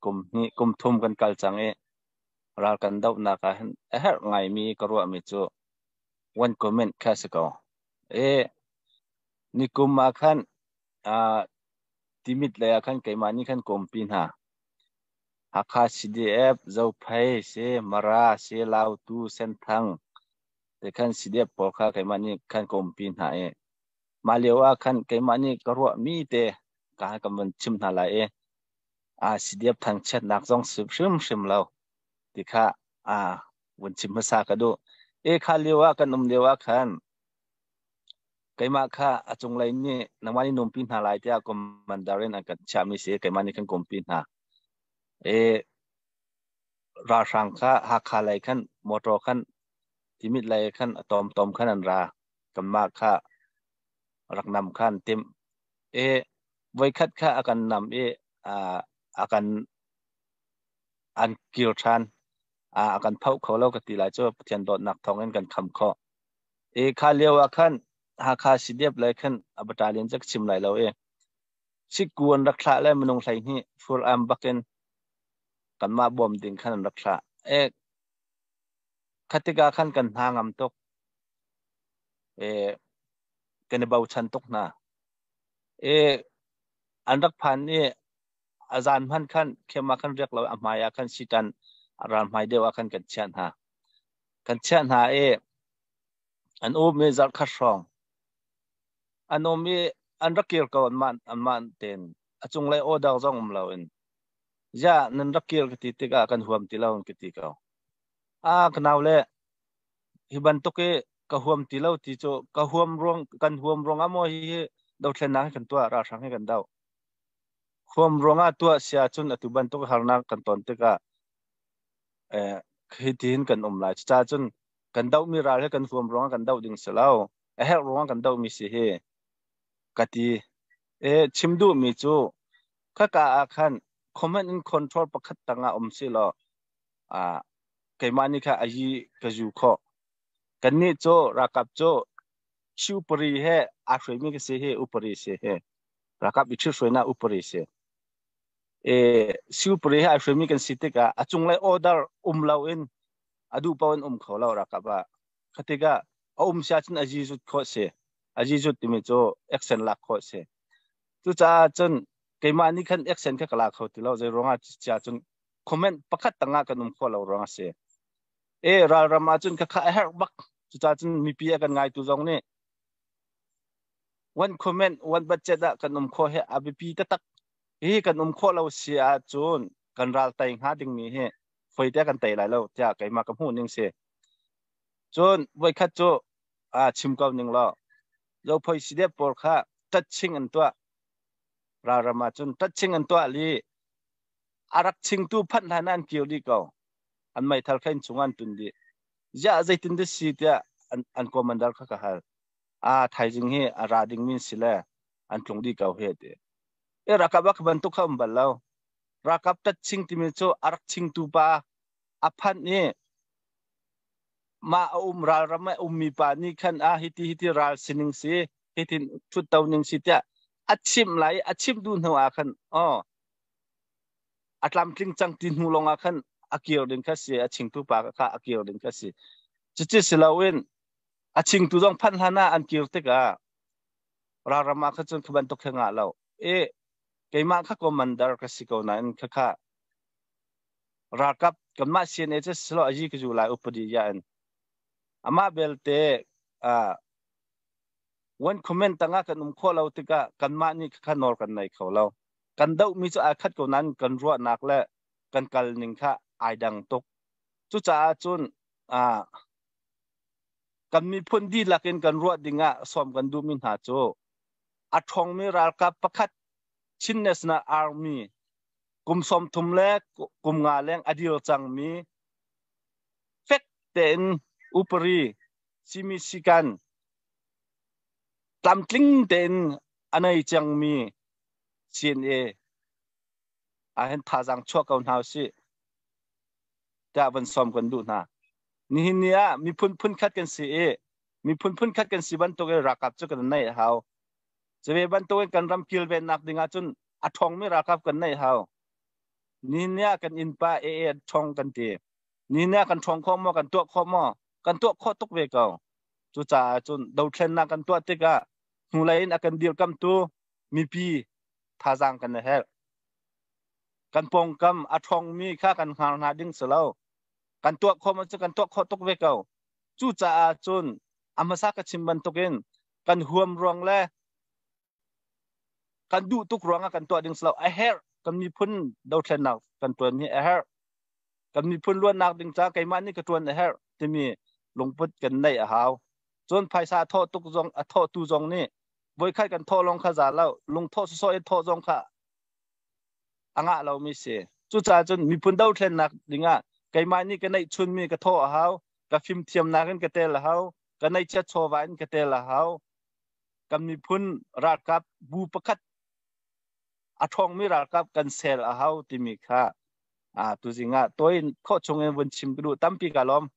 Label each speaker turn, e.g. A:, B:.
A: Kum hnih kum thum kan kal cang i ral kan dohnak ah hin a herh ngaimi ka ruahmi cu one comment kha si ko. E nikum ah khan Timit lei ah khan keimah nih khan kawmpi hna. Hakha CDF, Zophei si, Mara si, Lautu, Senthang te khan CDF pawl kha keimah nih khan kawmpi hna i mah lio ah khan keimah nih ka ruahmi te ka kan van chim hna lai i CDF thangchiatnak zong si hrimhrim lo ti kha vun chim hmasa ka duh. E kha lio ah kan um lio ah khan keimah kha a cunglei nih nangmah nih numpi hna lai tiah commander in an kan chiahmi si keimah nih kan kumpi hna. E ralhrang kha Hakha lei khan motor khan Timit lei khan a tomtom khan an ra. Kanmah kha rak nam kha an timh. E voikhat kha a kan nam i a kan an kir ṭhan. A kan phoh kho lo ka ti lai cu Pathian dawtnak thawngin kan kham khawh. E kha lio ah khan Hakha CDF lei khan a battalion cu ka chim lai lo i sikku an rak thlah le minung 12 full arm bakin kanmah bawm ding khan an rak thlah. E khatikah khan kan hna ngam tuk. E kan i bochan tuk hna. E an rak phan i a zan hman khan khem ah khan riak lo a hmai ah khan sitan ral hmai deuh ah khan kan chiah hna. Kan chiah hna i an um i zarh khat hrawng an um i an rak kir ko anmah tein a cunglei order zong um loin ziah nan rak kir ka ti tikah kan huam ti lo an ka ti ko. A ka nau le hi bantuk i ka huam ti lo ti cu ka huam ruang kan huam ruang ah maw hi dothlennak hi kan tuah ralhrang hi kan doh. Huam ruang ah tuah si ahcun atu bantuk harnak kan ton tikah hi tihin kan um lai. Cucaah cun kan dohmi ral hi kan huam ruang ah kan doh ding si lo. A herh ruang ah kan dohmi si hi ka ti. E chim duhmi cu khaka ah khan command and control pakhat tangah um si law keimah nih kha a yi ka zu khawh. Kannih cu ralkap cu upari he aa hruaimi ka si hi upari si hi. Ralkap i ṭhithruainak upari si. E upari he aa hruaimi kan si tikah a cunglei order um loin a duh paoh in um kho lo ralkap ah. Kha tikah a um si ahcun a zizut khawh si. A zizut timi cu action lak khawh si. Cucaah cun keimah nih khan action kha ka la kho ti lo. Zei ruangah cia cun comment pakhat tangah kan um khawh lo ruang a si. E ralram ahcun ka kha a herh bak. Cucaah cun mipi a kan ngaitu zong nih one comment one budget ah kan um khawh hi a biapi taktak. Hi kan um khawh lo si ahcun kan ral tei hnga dingmi hi foi te kan tei lai lo tiah keimah ka hmuh ning si. Cun voikhat cu a chim ko ning law Zophoi CDF pawl kha touching an tuah. Ralram ahcun touching an tuah li a rak chingtu phanh hlan ah an kir dih ko. An meithal kha innchung ah an tun dih. Ziah zeitin dah si tiah an commander kha ka hal. A thaizing hi a ra dingmi an si le an tlung dih ko hi a ti. E ralkap ah kha bantuk kha um bal lo. Ralkap tat ching timi cu a rak chingtu pa a phanh i mah a um ralram a ummi pa nih khan a hiti hiti ral sining si hitin thutto ning si tiah a chimh lai a chimh duh hnu ah khan aw a tlamtling cang ti hnu lawng ah khan a kir ding kha si a chingtu pa kha a kir ding kha si cuci si loin a chingtu zong phanh hlan ah an kir tikah ralram ah kha cun kha bantuk kha ngah lo e keimah kha commander ka si ko nain kha kha ralkap kanmah CNA cu silo ayi ka zu lai upadi ya in amah belte one comment tangah kan um khawh lo tikah kanmah nih kha nawl kan nei kho lo. Kan dohmi cu aa khat ko nain kan ruahnak le kan kal ning kha ai dang tuk. Cucaah cun kan miphun dihlak in kan ruah ding ah sawm kan duhmi hna cu a ṭhawngmi ralkap pakhat Chin National Army kum 30 le kum nga leng a dir cangmi fek tein upari simi sikan tlamtling tein a nei cangmi CNA ahhin thazaang chuah ko hna usih tiah van sawm kan duh hna. Nihin ni ah miphun phunkhat kan si i miphun phunkhat kan si bantuk in ralkap cu kan neih a hau. Cuve bantuk in kan ram kilvennak ding ahcun a ṭhawngmi ralkap kan neih hau. Ni ah kan innpa AA ṭhong kan ti. Ni ah kan ṭhong kho maw, kan tuah kho maw? Kan tuah khawh tuk ve ko. Cucaah cun dothlennak kan tuah tikah hnulei in a kan dirkamtu mipi thazaang kan i herh. Kan pawngkam a ṭhawngmi kha kan hngar hna ding si lo. Kan tuah khawh maw cu kan tuah khawh tuk ve ko. Cucaah cun a hmasa ka chim bantukin kan huam ruang le kan duh tuk ruangah kan tuah ding si lo. A herh. Kan miphun dothlennak kan ṭuan hi a herh. Kan miphun luatnak ding ca keimah nih ka ṭuan a herh timi lungput kan neih a hau. Cun phaisa a thawh tuk zong a thawhtu zong nih voikhat kan thawh lawng kha za lo, lungthawh sawsawh in thawh zong kha a ngah lomi si. Cucaah cun miphun dothlennak dingah keimah nih ka neih chunmi ka thawh a hau, ka fimthiamnak in ka tel a hau, ka neihchiat chawva in ka tel a hau. Kan miphun ralkap bu pakhat a ṭhawngmi ralkap kan sel a hau timi kha tuzing ah tawi khawh chung in vun chim ka duh. Tampi ka lawm.